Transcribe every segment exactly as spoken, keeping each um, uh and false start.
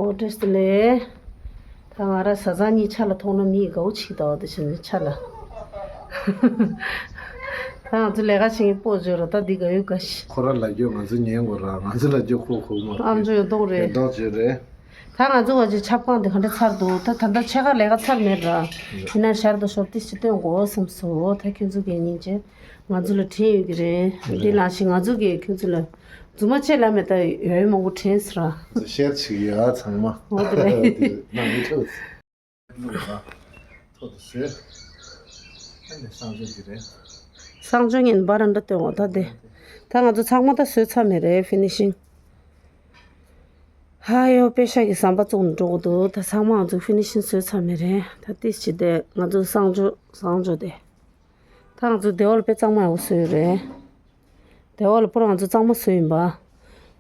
ཨོ་བཀྲ་ཤིས་བདེ་ལེགས། ད་ང་རང་བཟའ་ཚང་གཉིས་ཆ་ལ་མཐོང་ན་མི་ཡི་དགའ་བོ་ཆིག་ད་བ་དེ་བྱས་ནས་ཆ་ལ། ད་ང་ཚོ་ལས་ཀ་བྱེད་མཁན་སྤོ་བྱོས་ར་ད་འདི་དགའ་ཡོད་དགའ་ཤི། ཁོ་ར་ལ་རྒྱུ་ང་ཚོ་ཉན་དགོས་ར་ང་ཚོ་ལ་རྒྱུ་ཁོ་ཁོ་མ། ཨམ་ཅོ་ཡོད་མདོག་རེད། ཡོད་མདོག་བྱོས་རེད། ད་ང་ཚོ་བ་ཅིག་ཆབ་ཁང་དེ་ག་འདྲ་ཚར་འདུག་ད་ད་ལྟ་ཕྱེད་ཀ་ལས་ཀ་ཚར་མེད་ར། ཡིན་ན་ཞར་དུ་ཞོར་ཏི་ཞིག་སྟོན་དགོས་བསམ་སོང་། ད་ཁྱོད་ཚོ་གི་སྙིང་རྗེ་ང་ཚོ་ལ་དྲན་ཡོད་ཀྱི་རེད། འདི་ལ་ཞིག་ང་ཚོ་གི་ཁྱོད་ཚོ་ལ་རྫུན་མ་བྱེད་ལ་མེད་ད་ཡོད་མང་པོ་དྲན་སོང་ར། ཤེར་ཆིག་ཡ་ཚང་མ། འོ་དེ་རེད། དེ་ནང་མི་ཁྲོད། ལུག་ལ་ཐོ་དུ་ཟེར། ཨ་ནི་གསང་སྤྱོད་ཀྱི་རེད། གསང་སྤྱོད་ངན་པ་ར་འདྲ་སྟོན་འོ་ད་དེ། ད་ང་ཚོ་ཚང་མ་ད་བཟོས་ཚར་མེད་རེད་ཕི་ནི་ཤིང་། ཧ་ཡོ་པེ་ཤ་གི་ཟམ་པ་བཙུགས་ནས་འགྲོ་གི་འདུག་ད་ཚང་མ་ང་ཚོ་ཕི་ནི་ཤིང་བཟོས་ཚར་མེད་རེད། ད་ཏིས་ཅི་དེ་ང་ཚོ་གསང་སྤྱོད་གསང་སྤྱོད་དེ། ད་ང་ཚོ་སྡེ་བ་ལ་དཔེ་གཙང་མ་ཡག་པོ་བཟོས་ཡོད་རེད། སྡེ་བ་ལ་པུ་ར་ང་ཚོ་གཙང་མ་བཟོས་ཡིན་པ།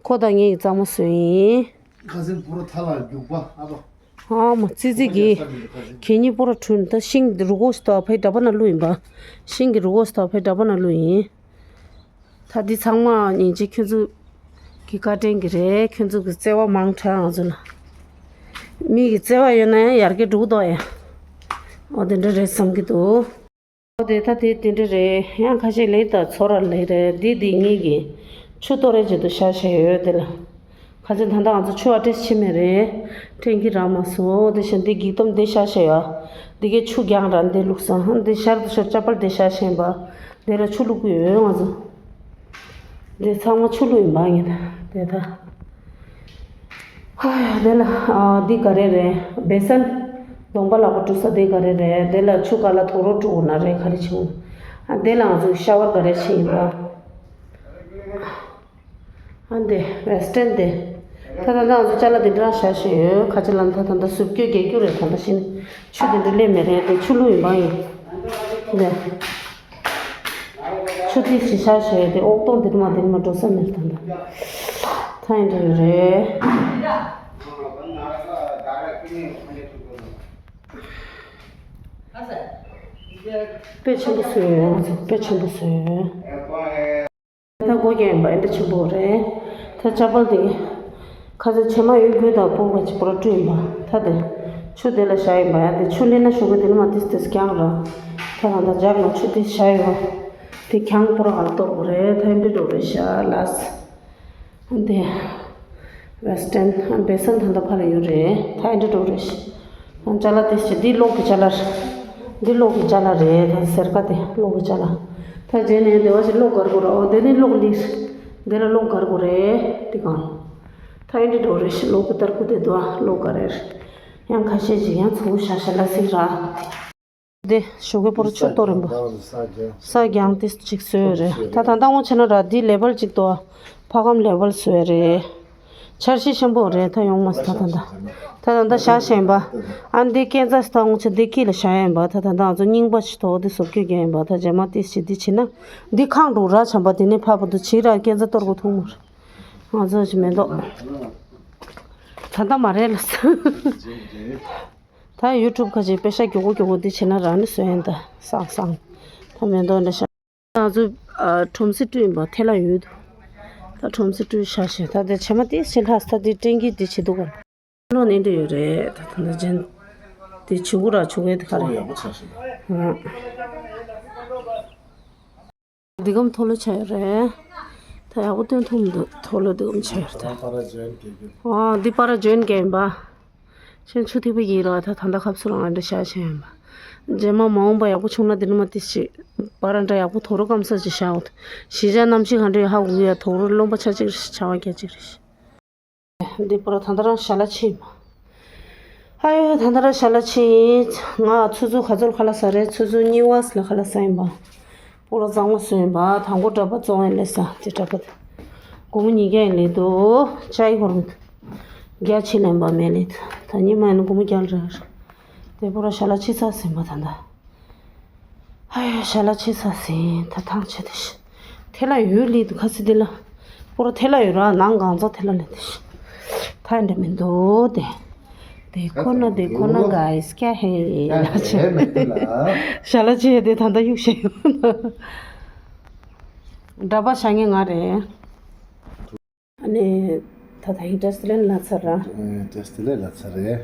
ཁོ་དང་ངེད་ཀྱི་གཙང་མ་བཟོས་ཡིན། ཁ་སེང་པུ་ར་ཐ་ལ་རྒྱུག་པ་ཨ་པ། ཨ་མ་ཙི་ཙི་གི། ཁེ་ཉིན་པུ་ར་ཁྲུན་ད་ཤིང་རུ་གོ་ཞིག་ཏོ་ཕའི་འདྲ་པ་ན་ལུ་ཡིན་པ། ཤིང་གི་རུ་གོ་ཞིག་ཏོ་ཕའི་འདྲ་པ་ན་ལུ་ཡིན། ད་འདི་ཚང་མ་ཉིན་གཅིག་ཁྱོད་ཚོ་གི་བཀའ་དྲིན་གི་རེད། ཁྱོད་ཚོ་གི་བརྩེ་བ་མང་དྲགས་ང་ཚོ་ལ། མི་གི་བརྩེ་བ་ཡོད་ན་ཡང་ཡར་རྒྱས་འགྲོ་གི་འདུག་ཡ། འོ་དེ་འདྲ་རེད་བསམ་གི་འདུག་འོ་དེ་ད་དེ་དེ་འདྲ་རེད། ཡང་ཁ་ཤས་ལེགས་དང་ཚོ་ར་ལེགས་རེད། འདི་འདི་གཉིས་ཀྱི་ཆུ་གཏོར་རེ་བྱེད་དུ་ཤ་ཤ་ཡོད་དེ་ལ། ཁ་ཚོན་ད་ལྟ་ང་ཚོ་ཆུ་ཨ་ཏྲེས་ཕྱིན་མེད་རེད། ཕྲེང་གི་ར་མ་སོ་དེ་བཞིན་འདི་འགྱིག་དམ་འདི་ཤ་ཤ་ཡོད། འདི་གའི་ཆུ་རྒྱང་ར་འདི་བླུགས་སོང་། འདི་ཤར་དུ་ཤོར་ཅ་པལ་འདི་ཤ་ཤེན་པ། འདི་ལ་ཆུ་བླུག་གི་ཡོད་ང་ཚོ། འདི་ཚང་མ་ཆུ་བླུག་ཡིན་པ་ཡིན་དེ་ད། ཧ་ཡ་དེ་ལ་ཨ་འདི་ག་རེ་རེད། བེ་སན་གདོང་པ་ལག་པ་བཀྲུ་ས་དེ་ག་རེ་རེད། དེ་ལ་ཆུ་ཀ་ལ་དོག་རོ་བཀྲུ་དགོས་ན་རེད་ག་རེ་བྱེད་དགོས། ཨ་དེ་ལ་ང་ཚོ་ཤ་ཝར་ག་རེ་བྱེད་ཡིན་པ། ཨ་འདི་ཝེ་སི་ཊན་འདི། ད་ད་ལྟ་ང་ཚོ་ཅ་ལག་འདི་འདྲ་བཞག་བཞིན་ཡོད། ཁ་ཆེ་ལ་ད་ད་ལྟ་སུབ་སྐྱོ་རྒྱག་རྒྱུ་རེད། ད་ལྟ་ཕྱིན་ཆུ་འདི་འདྲ་སླེབས་མེད་རེད། དེ་ཆུ་བླུག་ཡིན་པ་ཡིན། འདི་ཆུ་ཏི་ཞིག་བཞག་བཞིན་ཡོད། དེ་ཨོག་སྟོང་འདི་འདྲ་མ་འདི་འདྲ་མ་འགྲོ་ས་མེད། ད་ད་ད་ཡིན་འདྲ་ཡོད་རེད། དཔེ་ཆེན་པོ་བཟོས་ཡོད། ང་ཚོ་དཔེ་ཆེན་པོ་བཟོས་ཡོད། ད་སྒོ་རྒྱག་ཡིན་པ་ཨེ་འདྲ་ཆེན་པོ་རེད། ད་ཅ་པལ་དེ། ཁ་ཚ་བྱེ་མ་ཡོད་དགོས་དང་སྤོ་བ་ཅི་པོ་ར་བཀྲུ་ཡིན་པ། ད་དེ། ཆུ་དེ་ལ་བཞག་ཡིན་པ་ཡ་དེ་ཆུ་ལེན་ན་ཞོགས་ཀས་དེ་ལ་མ་ཏིས་ཏིས་རྒྱང་ར། ད་ང་ད་འཇག་ན་ཆུ་དེ་བཞག་ཡོད་པ། དེ་གྱང་པོ་ར་ག་ལ་གཏོར་དགོས་རེད། ད་ཨེ་འདྲ་འགྲོ་རེད་ཤག་ལགས། འདི། ཝེ་སི་ཊན་བེ་སན་ད་ལྟ་ཕར་ཡོད་རེད། ད་ཨེ་འདྲ་འགྲོ་རེད། ཅ་ལག་དེ་ཞིག་འདི་གློག་གི་ཅ་ལག་རེད། འདི་གློག་གི་ཅ་ལག་རེད། ད་སེར་ཀ་དེ་གློག་གི་ཅ་ལག་ད་རྗེས་ནས་འདི་བ་ཞིག་གློག་གར་དགོས་ར། འོ་དེ་ནི་གློག་ལིར། འདི་ལ་གློག་གར་དགོས་རེད། འདི་གང་། ད་ཨེ་འདྲ་འགྲོ་རེད། གློག་གི་ཏར་ཀུ་དེ་དུ་བ་གློག་ག་རེད། ཡང་ཁ་ཤས་ཅིག་ཡང་ཚུར་ཤ་ཤ་ལ་སིག་ར། དེ་ཞོགས་ཀས་པོ་ར་ཆུ་གཏོར་རིམ་པ། ས་རྒྱང་དེ་ཅིག་བཟོས་ཡོད་རེད། ད་ད་ལྟ་ངོ་ཆེ་ན་ར་འདི་ལེ་བལ་ཅིག་ཏོ། ཕ་ཁམ་ལེ་བལ་བཟོས་ཡོད་རེད། འཆར་གཞི་ཆེན་པོ་རེད། ད་ཡོང་མ་སོང་ད་ད། ད་ད་ད་བཞག་བཞིན་པ། ཨ་འདི་སྐས་འཛེག་ད་ངོ་ཆེ་འདི་དཀྱིལ་ལ་བཞག་ཡིན་པ། ད་ད་ད་ང་ཚོ་རྙིང་པ་ཞིག་ཐོག་འདི་བཟོ་བཅོས་རྒྱག་ཡིན་པ། ད་རྗེས་མ་ཏིས་ཞིག་འདི་བྱེད་ན། འདི་ཁང་འགྲོ་ར་བྱམས་པ་འདི་ནས་ཕ་བུ་དུ་བྱེད་ར་སྐས་འཛེག་གཏོར་དགོས་ཐུག་མ་རེད། ང་ཚོ་ཞིག་མེད་འདུག་ད་ད་མ་རེད་ལ། ད་ཡུ་ཊུབ་ཁ་ཅིག་པེ་ཤ་མགྱོགས་པོ་མགྱོགས་པོ་འདི་བྱེད་ན་རང་ནི་བཟོས་ཡིན་ད་སང་སང་། ད་མེ་ཏོག་འདྲ་ཤ། ང་ཚོ་ཨ་ཁྲོམ་སེ་བཀྲུས་ཡིན་པ་ཐལ་ལ་ཡོད་དོ། ད་ཁྲོམ་སེ་བཀྲུས་ཤ་ཤ་ད་དེ་བྱེ་མ་དེ་ཤི་ལྷག་ད་དེ་ཀྲེང་གི་དེ་བྱེད་འདུག་ག་ལོ་ནས་འདི་ཡོད་རེད། ད་ད་ད་ཅན་དེ་ཆུ་གུ་ར་ཆུ་གུ་དེ་ག་རེད། འདི་གམ་མཐོ་ལོ་ཆ་ཡོད་རེད། ད་ཡག་པོ་སྟོན་ཐུབ་མི་འདུག་མཐོ་ལོ་འདི་གམ་ཆ་ཡོད་རེད་ད། ཨ་འདི་པར་ཇོན་གྱི་ཡིན་པ། ཁྱེད་ཆུ་ཐིགས་པ་ཡིན་ར་ད་ད་ལྟ་ཁབ་སུ་རང་འདྲ་ཤ་ཤ་ཡིན་པ། རྗེས་མ་མ་འོངས་པ་ཡག་པོ་བྱུང་ན་འདི་ནི་མ་ཏི་ཞིག་པར་འདྲ་ཡག་པོ་དོ་རུ་སྐམ་ས་ཅིག་ཤ་འོ། ཞི་ཅ་གནམ་གཤིས་ག་འདྲ་ཧ་གོ་གི་ཡ་དོ་རུ་རློན་པ་ཆ་གཅིག་རེད། ཆ་བ་རྒྱ་གཅིག་རེད། འདི་པོ་ར་ད་ལྟ་རང་ཞལ་ལག་ཕྱིན། ཨ་ཡོ་ད་ལྟ་རང་ཞལ་ལག་ཕྱིན། ང་ཆུ་ཚོད་ག་ཚོད་ཁ་ལག་ཟ་རེད། ཆུ་ཚོད་གཉིས་པ་ལ་ཁ་ལག་ཟ་ཡིན་པ། པོ་ར་གཙང་མ་བཟོས་ཡིན་པ། དང་པོ་འདྲ་པ་བཙོང་ཡིན་ལས་ས་དེ་འདྲ་པ་དེ། སྒོར་མོ་ཉིས་བརྒྱ་ཡིན་ལས་འདུག་ཅའི་ཧོར་མི་འདུག་བརྒྱ་ཕྱིན་ལེན་པ་མེད་ལས་འདུག་ད་ཉི་མ་ཡིན་ན་སྒོར་མོ་བརྒྱ་ལ་རག་རེད། དེ་པོ་ར་ཞལ་ལག་ཕྱི་ཚར་ཟིན་པ་ད་ལྟ། ཨ་ཡ་ཞལ་ལག་ཕྱི་ས་ཟིན་ད་ཐང་ཆད་དེ་ཤི། ཐལ་ལ་ཡོད་ལི་འདུག་ཁ་སི་དེ་ལ། པོ་ར་ཐལ་ལ་ཡོད་ར་ནང་གང་ཚ་ཐལ་ལ་ལེན་དེ་ཤི། ཐ་འདྲ་མི་འདུག་དེ། དེ་ཁོ་ན་དེ་ཁོ་ན་ག་ཨིས་ཀྱ་ཧེ་ལ་ཆེ། ཞལ་ལག་ཕྱི་དེ་ད་ད་གཡུག་ཤེས་ཡོད་ན། འདྲ་པ་ཤ་ངེ་ང་རེད། ཨ་ནི། ད་ད་ཡིན་ཏེ་སི་ལེན་ལ་ཚར་ར། ཨེ་ཏེ་སི་ལེན་ལ་ཚར་རེད།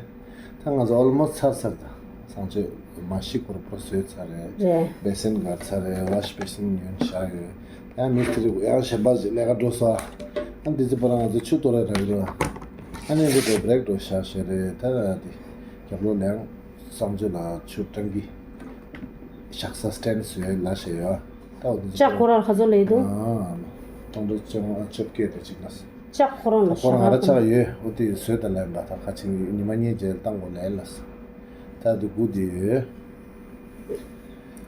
ད་ང་ཚོ་ཨོལ་མོ་སི་ཚར་ཚར་ད། གསང་སྤྱོད་མ་ཤི་ཁོར་པོ་བཟོས་ཚར་རེད། རེད། བེ་སིན་གར་ཚར་རེད། ཝ་ཤི་བེ་སིན་ཡོན་བཞག་ཡོད། ད་མི་སི་ཏི་རི་ཡང་གཞན་པ་ཞིག་ལས་ཀ་འགྲོ་སོང་། ཨ་འདི་ཚོ་པ་ར་ང་ཚོ་ཆུ་གཏོར་ར་ར་རེད། ཨ་ནི་འདི་འགྲོ་བྷི་རེག་འགྲོ་བཞག་བཞག་རེད། ད་ར་འདི་རྒྱབ་ལོགས་ལ་ཡང་གསང་སྤྱོད་ལ་ཆུ་ཀྲང་གི་བཞག་ས་སི་ཊེན་ཌི་བཟོས་ལ་བཞག་ཡོད། ད་འོ་འདི་ལྕགས་ཁོ་རང་ལ་ཁ་ཚོ་ལས་འདུག་ཨ་སྟོང་ཕྲག་བཅོ་ལྔ་བཅོ་བརྒྱད་དེ་གཅིག་ལ། ལྕགས་ཁོ་རང་ལ་ཁོ་རང་ང་ར་ཆག་ཡོད། འོ་དེ་བཟོས་ད་ལན་པ་ད་ཁ་ཆིང་ཉི་མ་གཉིས་རྗེས་བཏང་དགོས་ལན་ལ། ད་དེ་དགུ་དེ་ཡོད།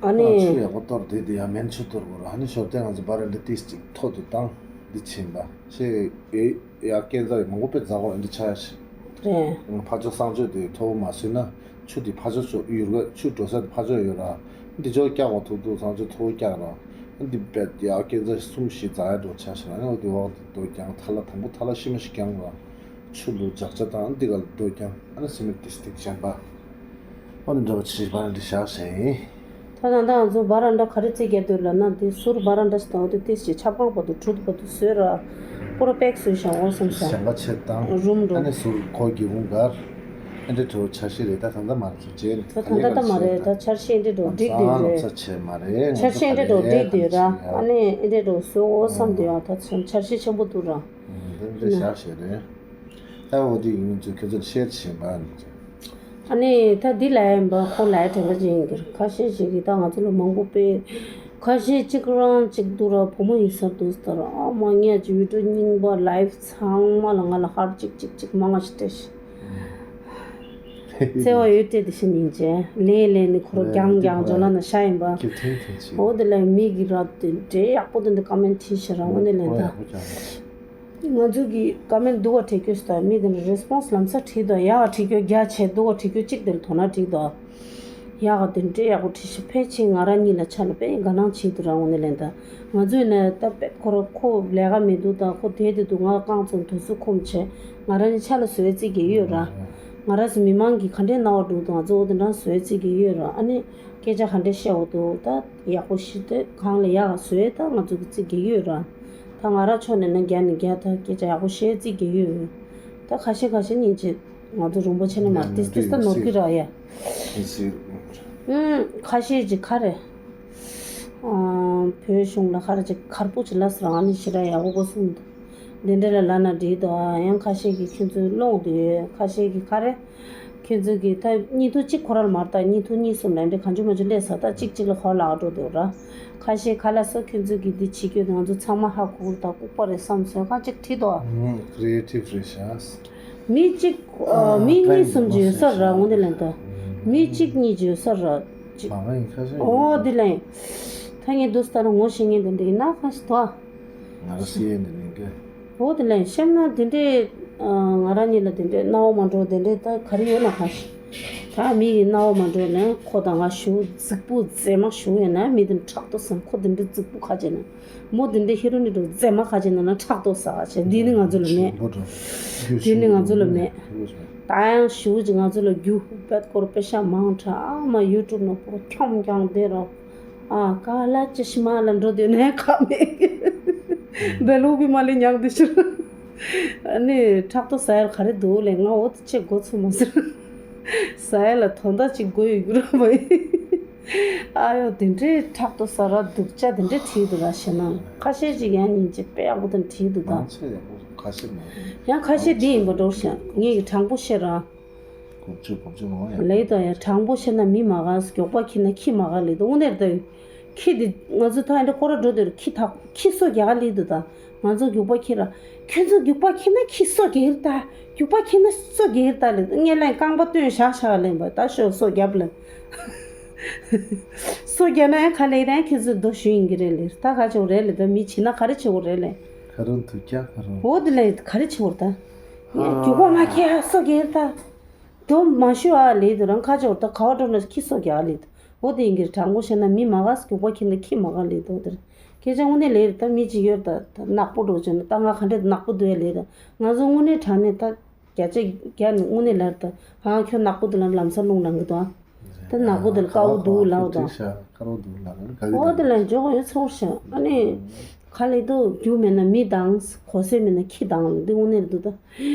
ཨ་ཨ་ཆུ་ནི་ཡག་པོ་གཏོར་དེ་དེ་ཡང་མེན་ཆུ་གཏོར་དགོས་ར། ཨ་ནི་ཞོར་དེ་ང་ཚོ་བར་འདི་ཏིས་ཅིག་ཐོག་ཏུ་བཏང་འདི་ཕྱིན་པ་ཤེས་ཨེ། ཡ་སྐས་འཛེག་མང་པོ་དཔེ་འཛེག་གོ་འདི་ཆ་ཡ་ཤི། རེད། ཕ་ཆོ་གསང་སྤྱོད་དེ་མཐོ་བོ་མ་བཟོས་ན། ཆུ་དེ་ཕ་ཆོ་ཆོ་ཡུར་ག་ཆུ་འགྲོ་ས་དེ་ཕ་ཆོ་ཡོད་ར། འདི་ཆོ་བཀྱག་གོ་ཐུག་ཐུག་གསང་སྤྱོད་མཐོ་བོ་བཀྱག་ར། འདི་བེད་ཡ་སྐས་འཛེག་གསུམ་བཞི་འཛེག་ཡ་འགྲོ་ཆ་ཤི་ར། ཨ་ནི་འོ་དེ་འོག་དེ་རྡོ་རྒྱང་ཐ་ལ་དང་པོ་ཐ་ལ་ཤི་མ་ཤི་རྒྱང་ར། ཆུ་ལུ་འཛེག་ཆ་དང་འདི་ག་ལ་རྡོ་རྒྱང་ཨ་ནི་སི་མེན་ཊི་ཏིས་ཏིག་གཞན་པ། ཨོ་ནི་འདྲ་བ་ཆི་བར་འདི་བཞག་ཟེར་ཡིན། ད་ད་ད་ང་ཚོ་བར་འདྲ་ག་རེ་རྩིས་རྒྱག་འདོད་ལ་ན་འདི་ཟུར་བར་འདྲ་ཞིག་དང་འོ་དེ་ཏིས་ཀྱི་ཆབ་ཁང་བར་དུ་དྲུད་བར་དུ་བཟོས་ར། པོ་ར་པེག་བཟོས་བཞག་འོ་བསམ་བཞག་བྱམས་པ་ཆེ་དང་རུམ་འགྲོ། ཨ་ནི་ཟུར་ཁོ་གི་འུང་གར་ཨེ་འདྲ་བྲོ་ཆ་ཤི་རེད། ད་ད་ད་མ་རེད་ཅེས་ད་ད་ད་ད་མ་རེད། ད་འཆར་གཞི་ཨེ་འདྲ་འགྲོ་འགྲིག་འདོད་རེད། ལམ་སང་ལམ་སང་བྱས་མ་རེད། འཆར་གཞི་ཨེ་འདྲ་འགྲོ་འགྲིག་འདོད་ར། ཨ་ནི་ཨེ་འདྲ་འགྲོ་བཟོ་འོ་བསམ་འདོད་ཡ་ད་འཆར་གཞི་ཆེན་པོ་འདུག་ར། འདི་འདྲ་བཞག་ཞེས་རེད། ད་འོ་དེ་ཡིན་ཚུལ་ཁྱོད་ཚོར་ཤེར་བྱེད་པ་ནི། ཨ་ནི་ད་འདི་ལ་ཡིན་པ་ཁོང་ལ་དྲན་པ་ཅན་གྱི་ཁ་ཤས་ཤིག་གིས་ད་ང་ཚོ་ལ་མང་པོ་སྤེལ། ཁ་ཤས་གཅིག་རང་གཅིག་འདུག་ར། བུ་མོ་ཡིན་ས་འདུག་ཟེར། ཨ་མ་ངས་ཀྱི་བི་ཌིའོ་རྙིང་པ་ལའིབ་ཚང་མ་ལ་ང་ལ་ཧར་གཅིག་གཅིག་གཅིག་མང་ང་ཞིག་སྤྲད་ཤིག་བརྩེ་བ་ཡོད་སྤྲད་དེ་ཤི་ཉིན་ཅན་ལས་ལས་ནི་ཁོ་ར་རྒྱང་རྒྱང་ཇོ་ལ་ན་ཤ་ཡིན་པ། འོ་དེ་ལ་མི་གི་ར་དེ་འདྲའི་ཡག་པོ་དེ་འདྲ་ཀ་མེན་ཊི་བྲིས་ཤི་ར། འོ་ནི་ལན་ད། ང་ཚོ་གི་ཀ་མེན་ཊི་སྡུག་ག་བྲིས་རྒྱུ་ཞིག་དང་མི་དེ་འདྲ་རེ་སི་པོན་སི་ལམ་སང་བྲིས་དང་ཡག་ག་བྲིས་རྒྱུ་རྒྱ་ཆེ་སྡུག་ག་བྲིས་རྒྱུ་གཅིག་དེ་ལ་དོ་སྣང་བྲིས་དང་། ཡག་ག་དེ་འདྲའི་ཡག་པོ་བྲིས་ཤི་ཕལ་ཆེར་ང་རང་གཉིས་ལ་ཆ་ལ་དཔེ་དགའ་སྣང་བྱེད་དུ་ར། འོ་ནི་ལན་ད། ང་ཚོས་ནས་ད་དཔེ་ཁོ་ར་ཁོ་ལས་ཀ་མི་འདུག་ད་ཁོ་དེ་དེ་འདུག་ང་རྐང་ཚོ་དུས་ཚོད་ཁོམ་བྱས་ང་རང་གཉིས་ཆ་ལ་བཟོས་རྩིས་རྒྱག་ཡོད་ར། ང་རང་ཚོ་མི་མང་གིས་ག་འདྲའི་སྣང་བ་འགྲོ་འདུག་ང་ཚོ་འོ་དེ་འདྲ་བཟོས་རྩིས་རྒྱག་ཡོད་ར། ཨ་ནི་སྐད་ཆ་ག་འདྲ་བཤད་འོ་འདུག་ད་ཡག་པོ་ཞིག་དེ་གང་ལ་ཡག་བཟོས་ད་ང་ཚོ་གི་རྩིས་རྒྱག་ཡོད་ར། ད་ང་རང་ཕྱོགས་ནས་ན་རྒྱ་ནས་རྒྱ་ད་སྐད་ཆ་ཡག་པོ་བཤད་རྩིས་རྒྱག་ཡོད། ད་ཁ་ཤས་ཁ་ཤས་ཉིན་བྱེད་ང་ཚོ་རུང་པ་ཆེ་ནས་མ་ཏིས་ཏིས་ད་ནོར་གི་ར་ཡ། ཨུམ་ཁ་ཤས་ཀྱི་ཁ་རེ། བོད་གཞུང་ལ་ཁ་རེ་ཅིག་ཁར་པོ་ཅིག་ལ་སི་རང་ནི་ཞེ་དྲག་ཡག་པོ་གོ་སོང་འདུག་འདི་འདྲ་ལ་ལ་ན་འགྲིག་འདུག་ཡང་ཁ་ཤས་ཀྱི་ཁྱོད་ཚོའི་སློང་འདུག་ཁ་ཤས་ཀྱི་ཁ་རེ། ཁྱོད་ཚོ་གི་ད་བརྙན་ཐུང་གཅིག་ཁོ་རང་ལ་མར་ལྟ་བརྙན་ཐུང་གཉིས་གསུམ་ལ་འདྲ་གང་བྱུང་མ་བྱུང་སླེབས་ས་ད་གཅིག་གཅིག་ལ་ཧོ་ལག་འགྲོ་འདུག་ར། ཁ་ཤས་ཁ་ལ་སོ་ཁྱོད་ཚོ་གི་འདི་བྱེད་རྒྱུ་ང་ཚོ་ཚང་མ་ཧ་གོ་གི་ད་ལྐུགས་པ་རེད་བསམ་སོང་གང་གཅིག་བྲིས་འདུག་ཀྲི་ཨེ་ཊིབ་རེད་ཤག་མི་གཅིག་ཨ་མི་གཉིས་གསུམ་ཅིག་ཡོད་ས་ར། འོ་འདི་ལན་ད། མི་གཅིག་གཉིས་ཅིག་ཡོད་ས་ར། ཅིག་མ་ང་ཡིན་ཁ་ཤས་ཡོད། འོ་འདི་ལན། ད་ངས་འདུག་ལྟ་ན་ངོ་ཤེས་མཁན་དེ་འདྲ་ཡིན་ན་ཁ་ཤས་དོ། ང་ར་སི་ཡན་དེ་ནས་གི། འོ་དེ་ལན་བཤད་ན་དེ་འདྲས། ང་རང་ཉིད་ལ་དེ་འདྲས་སྣང་བ་མ་འགྲོ་དེ་འདྲས་ད་ག་རེ་ཡོད་ན་ག་ཞིག་ད་མི་ཡི་སྣང་བ་མ་འགྲོ་ལན་ཁོ་དང་ང་ཞུ་རྫིག་པོ་རྫས་མ་ཞུ་ཡོད་ན་མི་དེ་ཕྲག་དོག་སམ་ཁོ་དེ་འདྲས་རྫིག་པོ་ཁ་ཅན་ན་མོ་དེ་འདྲས་ཧེ་རོ་ནི་འགྲོ་རྫས་མ་ཁ་ཅན་ན་ན་ཕྲག་དོག་ཟ་ག་ཆེ་འདི་ནི་ང་ཚོ་ལ་མེད། འདི་ནི་ང་ཚོ་ལ་མེད། ད་ཡང་ཞུ་ཅི་ང་ཚོ་ལ་རྒྱུ་བེད་སྐོར་དཔེ་ཤ་མང་དྲགས་ཨ་མ་ཡུ་ཊུབ་ནང་པོ་འཁྱོམ་རྐྱང་བསྡད་རོགས། ཨ་ཀ་ལ་ཅི་ཤི་མ་ལ་འགྲོ་དུས་ནས་ཁ་མེད། བེ་ལུ་བི་མ་ལི་ཉག་འདི་ཤི། ཨ་ནི་ཕྲག་དོག་ཟ་ཡར་ག་རེ་འདུག་ལས་ང་འོ་དེ་ཆེ་མགོ་ཚུགས་མ་ཟེར། ཟ་ཡ་ལ་དོན་དག་ཅིག་དགོས་ཡོད་ར་མ་ཡིན། ཨ་ཡོ་དེ་འདྲའི་ཕྲག་དོག་ཟ་ར་སྡུག་ཅག་དེ་འདྲའི་བྲིས་འདུག་ར་ཞེ་ན་ཁ་ཤས་ཅིག་ཡང་སྙིང་རྗེ་དཔེ་ཡག་པོ་དང་བྲིས་འདུག་ད། མང་ཆེ་ཡག་པོ་ཁ་ཤས་མ་རེད། ཡང་ཁ་ཤས་འདི་ཡིན་པ་འགྲོ་ཞིང་ངེད་ཀྱི་དྲང་པོ་བཤད་ར། གོ་ཆོད་གོ་ཆོད་མང་ཡང་ལེ་དང་ཡང་དྲང་པོ་བཤད་ན་མི་མ་ག་མགྱོགས་པ་ཁྱི་ན་ཁྱི་མ་ག་ལེ་དང་དངོས་གནས་དང་ཁྱི་འདི་ང་ཚོ་ད་ཡིན་འདྲ་ཁོ་ར་འགྲོ་དེར་ཁྱི་ཐག་ཁྱི་སོ་རྒྱག་ལེ་དུ་ད་ང་ཚོ་མགྱོགས་པ་ཁྱི་ར་ཁྱོད་ཚོ་མགྱོགས་པ་ཁྱི་ན་ཁྱི་སོ་རྒྱག་ད་མགྱོགས་པ་ཁྱི་ན་སོ་རྒྱག་ད་ལེ་ངས་ལན་རྐང་པ་སྟོན་བཞག་བཞག་ལེན་པ་ད་ཤོ་སོ་རྒྱབ་ལེ་སོ་རྒྱག་ན་ཡང་ཁ་ལེ་རང་ཁྱོད་ཚོ་རྡོ་ཞུ་ཡིན་གི་རེད་ལེ་ད་ག་ཆེ་བོ་རེད་ལེ་ད་མི་བྱེད་ན་ག་རེ་ཆེ་བོ་རེད་ལེ་ཁ་རོན་དུ་རྒྱག་ཁ་རོན་འོ་དེ་ལེ་ག་རེ་ཆེ་བོ་ད། མགྱོགས་པ་མ་ཁྱེར་སོ་རྒྱག་ད། དོ་མ་ཞུ་ཨ་ལེ་དུ་རང་ཁ་ཆེ་བོ་ད་ག་བ་འགྲོ་ན་ཁྱི་སོ་རྒྱག་ལེ་དུ། འོ་དེ་ཡིན་གྱི་དྲང་པོ་བཤད་ན་མི་མ་ག་མགྱོགས་པ་ཁྱི་ན་ཁྱི་མ་ག་ལེ་དུ་དེར། སྐད་ཆ་དངོས་གནས་ལེ་རེད་ད་མི་གཅིག་ཡོད་ད་ནག་པོ་འགྲོ་བྱུང་ན་ད་ང་ག་འདྲེ་ནག་པོ་འདུག་ཡ་ལེ་རེད་ང་ཚོ་དངོས་གནས་དྲང་གནས་ད་བརྒྱ་ཆ་བརྒྱ་ནས་དངོས་གནས་ལེ་རེད་ད་ཧང་ཁྱོད་ནག་པོ་འདུག་ལ་ལམ་སང་རླུང་ལངས་གི་འདུག་ཨ། ད་ནག་པོ་འདུག་ལ་དཀར་པོ་འདུག་ལ་འོ་ད། དཀར་པོ་འདུག་ལ་ལ་ག་གི་འོ་དེ་ལ་འཇོག་ཡོད་ཚོར་ཤག་ཨ་ནི། ཁ་ལས་དུ་རྒྱུ་མེད་ན་མི་དང་གོ་ས་མེད་ན་ཁྱི་དང་འདི་དངོས་གནས་རེད་འདུག་ད།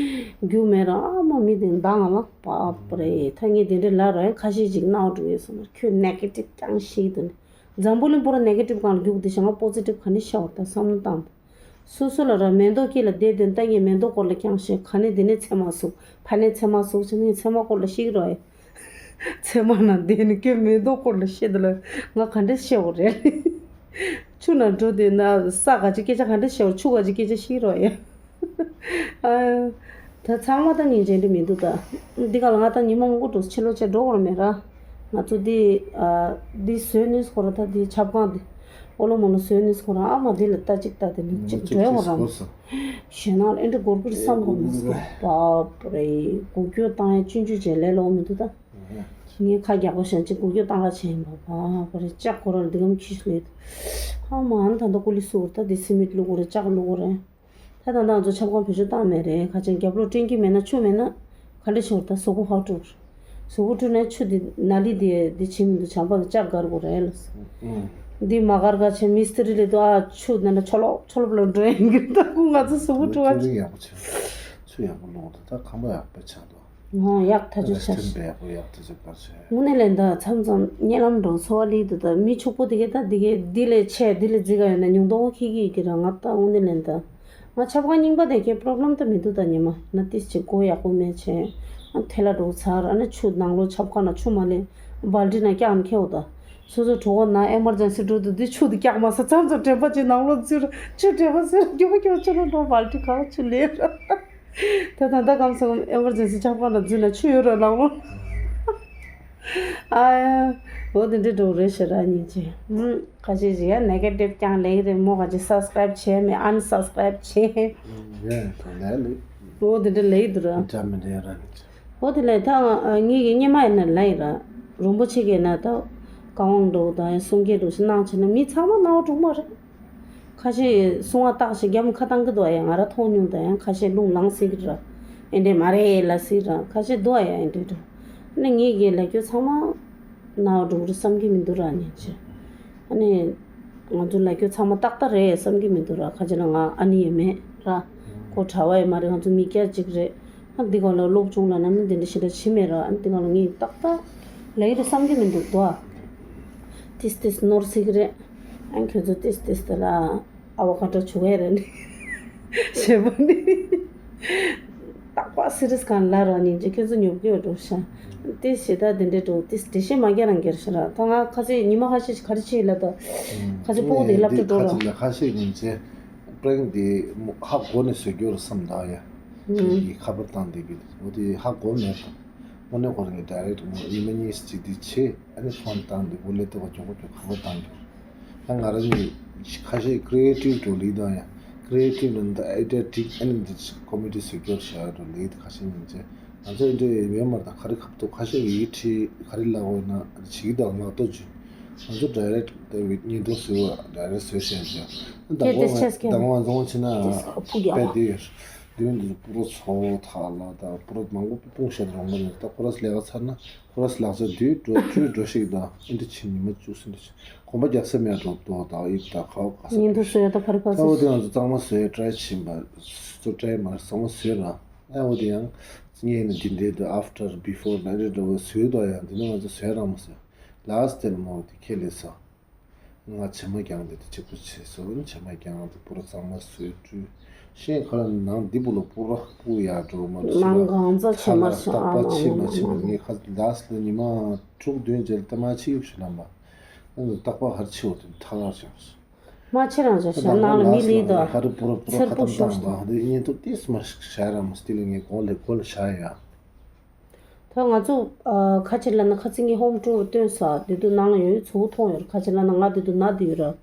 རྒྱུ་མེད་ར་ཨ་མ་མི་དེ་འདང་ང་ལ་པ་པ་རེད། ད་ངས་དེ་འདྲའི་ལ་ར་ཡང་ཁ་ཤས་ཅིག་སྣང་བ་འགྲོ་ཡོད་སོང་ན་ཁྱོད་ནེ་གེ་ཊིབ་རྐྱང་ཞིག་དུ་ནི། འཛམ་བུ་གླིང་པོ་ར་ནེ་གེ་ཊིབ་སྒང་ལ་རྒྱུག་དེ་བྱ་ང་པོ་ཛི་ཊིབ་ག་ནས་ཤར་བ་ད་བསམ་བློ་བཏང་དུ། སོ་སོ་ལ་ར་མེ་ཏོག་སྐྱེས་ལ་བསྡད་དོན་ལྟ་ངས་མེ་ཏོག་སྐོར་ལ་རྐྱང་ཞིག་ག་ནས་དེ་ནས་ཚེར་མ་ཟུག་ཕ་ནས་ཚེར་མ་ཟུག་ཅིག་ངས་ཚེར་མ་སྐོར་ལ་ཤིག་རོ་ཡ། ཚེར་མ་ན་བསྡད་ནས་ཁྱོད་མེ་ཏོག་སྐོར་ལ་བཤད་དེ་ལ་ང་ག་འདྲས་བཤད་འོ་རེད། ཆུ་ན་འགྲོ་དེ་ན་ས་ག་ཅི་སྐད་ཆ་ག་འདྲས་བཤད་འོ་ཆུ་ག་ཅི་སྐད་ཆ་ཤི་རོ་ཡ། ཨ། ད་ཚང་མ་ད་ཉིན་ཅན་དུ་མི་འདུག་ད། འདི་ག་ལ་ང་ད་ཉི་མ་མང་པོ་འགྲོ་ཕྱི་ལོགས་ཆེ་འགྲོ་བར་མེད་ར། ང་ཚོ་འདི་ཨ། འདི་བཟོས་ནས་ཁོ་ར་ད་འདི་ཆབ་ཁང་འདི་ཨོ་ལོ་མོ་ལོ་བཟོས་ནས་ཁོ་ར་ཨ་མ་འདི་ལ་ལྟ་ཅིག་ལྟ་དེ་ནི་ཅིག་འགྲོ་བར་རམ། ཞེ་ན་ཨེ་འདྲ་སྒོར་སྒོར་བསམ་གོ་མི་སྐོ་པ་པ་རེ་སྒུག་སྐྱོ་བཏང་ཡ་ཆུན་ཆུན་བྱས་ལས་ལོག་མི་འདུག་ད། ངས་ཁ་རྒྱག་པ་ཞན་ཅིག་སྒུག་སྐྱོ་བཏང་ག་བྱས་ཡིན་པ་པ་པ་རེ་ལྕགས་ཁོ་ར་ལ་འདི་གམ་ཁྱི་ཞིག་ལས། ཨ་མ་ཨ་ནི་ད་ལྟ་ཀུ་ལི་སུ་བར་ད་འདི་སི་མིད་བླུག་གོ་རེ་ལྕགས་བླུག་གོ་རེ། ད་ད་ད་ང་ཚོ་ཆབ་ཁང་བེད་སྤྱོད་བཏང་མེད་རེད། ཁ་ཆེན་རྒྱབ་ལོགས་སྐྲན་གྱི་མེད་ན་ཆུ་མེད་ན་ག་འདྲ་ཤོར་ད་གཟུགས་པོ་ཧ་དཀྲུག་གཟུགས་པོ་དཀྲུག་ན་ཆུ་འདི་ན་ལི་འདི་འདི་བྱིན་མི་འདུག་བྱམས་པ་གི་ལྕགས་དཀར་དགོས་རེད་ལ། འདི་མ་དཀར་ག་ཆེ་མི་སི་ཏི་རི་ལས་དུ་ཨ་ཆུ་ན་ན་ཆོ་ལོག་ཆོ་ལོག་ལ་འགྲོ་ཡིན་གི་ད་ཁུ་ང་ཚོ་གཟུགས་པོ་དཀྲུག་ཨ་ཆུ་ཡག་པོ་ཆེ་ཆུ་ཡག་པོ་ལོག་ད་ད་ཁང་པ་ཡག་པོ་ཆགས་འདུག་ངོ་ཡག་ཐག་ཆོད་ཆགས། དངོས་གནས་ལན་ད་མཚམས་མཚམས་གཉིད་ལམ་འགྲོ་འཚོ་བ་ལི་དུ་ད་མི་ཕྱུག་པོ་དེ་གས་ད་དེ་གས་འདི་ལས་ཆེ་འདི་ལས་རྫི་ག་ཡོད་ན་ཉུང་མཐོ་ཁེ་གི་ཡོད་ཀྱི་ར་ང་ད་དངོས་གནས་ལན་ད། ང་ཆབ་ཁང་རྙིང་པ་དེ་གས་པོ་རོབ་ལེམ་ད་མི་འདུག་ད་ཉི་མ་ན་ཏིས་ཅིག་སྒོ་ཡག་པོ་མེད་ཆེ། ཨ་ཐལ་ལ་འགྲོ་ཚར་ཨ་ན་ཆུ་ནང་ལོ་ཆབ་ཁང་ན་ཆུ་མ་ལེན་བལ་ཏི་ན་སྐྱག་ན་ཁེའོ་ད། སོ་སོ་གྲོགས་པོ་ན་ཨེ་མར་ཇེན་སི་འགྲོ་དུ་འདི་ཆུ་དེ་སྐྱག་མ་ས་ཚང་ཚོ་དྲན་པ་ཅིག་ནང་ལོ་འཛུལ་ཆུ་དྲན་པ་ཟེར་རྒྱུ་མ་སྐྱོ་ཆུ་ལོ་འགྲོ་བལ་ཏི་ག་བ་ཆུ་ལེན་ར། ད་ད་ལྟ་གམ་སོང་ཨེ་མར་ཇེན་སི་ཆབ་ཁང་ལ་འཛུལ་ན་ཆུ་ཡོད་ར་ལང་ལོ། ཨ་ཡ། འོ་དེ་འདྲའི་འགྲོ་རེད་ཤི་ར་སྙིང་རྗེ། ཧུམ། ཁ་ཤས་ཤིག་ཡ་ནེ་གེ་ཊིབ་ཀྱང་ལེགས་རེད་མོ་ཁ་ཅིག་སབ་སི་ཀ་རེབ་བྱས་མེད་ཨན་སབ་སི་ཀ་རེབ་བྱས། ཡ་ད་ལས་ལེགས། འོ་དེ་འདྲ་ལེགས་འདུག་ར། འདྲ་མི་འདྲ་ར་ནི། འོ་དེ་ལས་ད་ངེད་ཀྱི་སྙེ་མ་ཡིན་ན་ལ་ཡིན་ར། རོང་པོ་ཆེ་གས་ན་ད། ཀ་ཝང་འགྲོ་དང་ཡང་གསུང་སྐད་འགྲོ་ཞིག་གནང་བྱས་ན་མི་ཚང་མ་སྣང་བ་དྲུག་མ་རེད། ཁ་ཤས་གསུང་བ་བཏགས་ཤིག་རྒྱ་མོ་ཁ་བཏང་གི་འདུག་ཡང་ང་ར་མཐོང་མྱོང་དང་ཡང་ཁ་ཤས་རླུང་ལངས་སྲིད་ཀྱི་ར། ཨེ་འདྲས་མ་རེད་ལ་སྲིད་ར་ཁ་ཤས་འདུག་ཡང་ཨེ་འདྲས་འགྲོ། ཨ་ནི་ངེད་ཀྱི་ལ་རྒྱུ་ཚང་མ་སྣང་བ་དྲུག་རེད་བསམ་གྱི་མི་འདུག་ར་ཉན་ཆེ། ཨ་ནི། ང་ཚོ་ལ་རྒྱུ་ཚང་མ་ཏག་ཏག་རེད་བསམ་གྱི་མི་འདུག་ར་ཁ་ཅིག་ལ་ང་ཨ་ནི་ཡེ་མེད་ར། ཁོ་གྲྭ་བ་ཡེ་མ་རེད་ང་ཚོ་མི་སྐྱ་ཅིག་རེད། ཨ་འདི་ག་ལ་སློབ་ཆུང་ལ་ན་ནི་འདི་འདྲ་ཞེ་དྲག་བྱེད་མེད་ར་ཨ་འདི་ག་ལ་ངས་ཏག་ཏག་ལ་ཡི་རེད་བསམ་གྱི་མི་འདུག་དོ། ཏིས་ཏིས་ནོར་སྲིད་ཀྱི་རེད། ཨ་ཁྱོད་ཚོ་ཏིས་ཏིས་དེ་ལ་ཨ་བ་ཀ་ཏྲ་བྱུག་ཡ་རེད་ནི། ཞེ་པོ་ནི། རྟག་པ་སི་རི་སི་གང་ལ་ར་ནི་ཅི་ཁྱོད་ཚོ་ཉོབ་ཀྱི་ཡོད་འགྲོ་ཤ། ཏིས་ཞེ་དྲག་འདི་འདྲ་འགྲོ་ཏིས་འགྲེལ་བཤད་མ་རྒྱག་རང་རྒྱག་ཤ་ར་ད་ང་ཁ་ཤས་ཉི་མ་ཁ་ཤས་ག་རེ་བྱེད་ལ་ད། ཁ་ཤས་སྤུ་གུ་དེ་སློབ་གྲྭ་འགྲོ་ར། ཁ་ཤས་ཉིན་བྱེད། པྲེང་དེ་ཧ་གོ་ནས་བཟོ་རྒྱུ་རེད་བསམ་ད་ཡ། ཁྱེད་ཀྱིས་ཁ་པར་བཏང་དེ་གི་འོ་དེ་ཧ་གོ་མེད་དམ། དངོས་གནས་ཁོ་རང་གི་ཌའི་རེག་ངོ་ཉི་མ་གཉིས་གཅིག་དེ་བྱེད་ཨ་ནི་ཕོན་བཏང་དེ་འོ་ལས་ལྟོས་པ་མགྱོགས་པོ་མགྱོགས་ཁ་པར་བཏང་རྒྱུ། ད་ང་རང་གཉིས་ཁ་ཤས་ཀི་རི་ཨེ་ཊིབ་འགྲོ་ལི་དང་ཡ། ཀི་རི་ཨེ་ཊིབ་ལ་འདི་ཨའི་ཌི་ཡ་འགྲིག་ཨ་ནི་འདི་ཀོ་མེ་ཌི་བཟོ་རྒྱུར་བྱ་འགྲོ་ལི་དེ་ཁ་ཤས་ཉིན་བྱེད། ང་ཚོ་ཨེ་འདྲ་ཡོད་མ་རེད་ད་ག་རེ་ཁབ་ཏུ་ཁ་ཤས་ཡི་ཁྲི་ག་རེ་ལབ་འོ་ན་བྱེད་ཀྱི་དང་ང་ལྟོ་བྱུང་། ང་ཚོ་ཌའི་རེག་ད་བི་བརྙན་ཐུང་བཟོས་བ་ཌའི་རེག་བཟོས་བཤད་བྱ། ད་ཁྱེད་དེ་ཆེས་ཀྱང་ད་ང་རྫོང་ཕྱི་ན་ཕུག་ཡ་པད་དེ་ཡོད། དུས་འདི་པུ་རོ་ཚོ་ཐག་ལ་ད་པུ་རོ་མང་པོ་སྤུངས་བཤད་རོང་པ་ནས་ད་ཁོ་ར་ལས་ཀ་ཚར་ན་ཁོ་ར་ལག་ཆ་དུས་འགྲོ་དུས་འགྲོ་ཤིག་དང་ཨེ་འདྲ་ཕྱིན་ཉི་མ་བཅུ་གསུམ་འདྲ་ཕྱིན་གོམ་པ་རྒྱག་ས་མེད་འགྲོ་ལྟོ་དང་ཨིབ་དང་ཁ་བ་ག་ས་ཉིན་དུ་བཟོས་ད་ཕར་ཕར་ད་འོ་དེ་ང་ཚོ་གཙང་མ་བཟོས་ཊི་རའི་ཕྱིན་པ་ཚོ་ཊི་རའི་མ་གཙང་མ་བཟོས་ར། ཨ་འོ་དེ་ཡང་ངས་ནི་འདི་འདྲའི་དུ་ཨབ་ཊར་བི་ཕོར་ན་འདྲ་འདྲ་བོ་བཟོས་དོ་ཡང་འདི་ནི་ང་ཚོ་བཟོས་ར་མ་ཟེར། ལཱ་སི་ཊི་ལ་མོ་དེ་ཁས་ལེན་ས། ང་བྱེ་མ་རྐྱང་དེ་དུ་གཅིག་པུ་བྱས་སོ་བྱེ་མ་རྐྱང་དེ་པུ་ར་གཙང་མ་བཟོས་བཀྲུས། ཤེས་ཁ་ལ་ནང་འདི་བུ་ལ་པུ་ར་སྤུ་ཡ་འགྲོ་མ་རེད་ནང་གང་ཚ་བྱེ་མ་ཤ་ཨ་མ་ཆེ་མ་ཆེ་མ་ངས་ཁ་ལཱ་སི་ཊི་ལ་ཉི་མ་དྲུག་བདུན་རྗེས་ལ་ད་མ་ཆེ་ཡུབ་ཤི་ལམ་པ། ཨ་ནི་རྟག་པར་ཧར་ཆེ་བ་དེ་ཐ་ལར་བྱུང་། མ་ཆེ་རང་ཆ་ཤ་ནང་ལ་མི་ལི་དོ། ཧར་པུ་ར་པུ་ར་ཁ་ཏམ་བཏང་བ་དེ་ཉིན་ཐོ་ཏིས་མ་ཤ་ར་མ་སྟི་ལ་ངས་གོང་ལས་གོ་ལ་ཤ་ཡ། ད་ང་ཚོ་ཁ་ཆེ་ལ་ན་ཁ་ཚིག་ངས་ཧོམ་ཊུར་སྟོན་ས་དེ་དུ་ནང་ལ་ཡོད་ཚུགས་མཐོང་ཡོད་ཁ་ཆེ་ལ་ན་ང་དེ་དུ་ན་དེ་ཡོད་ར།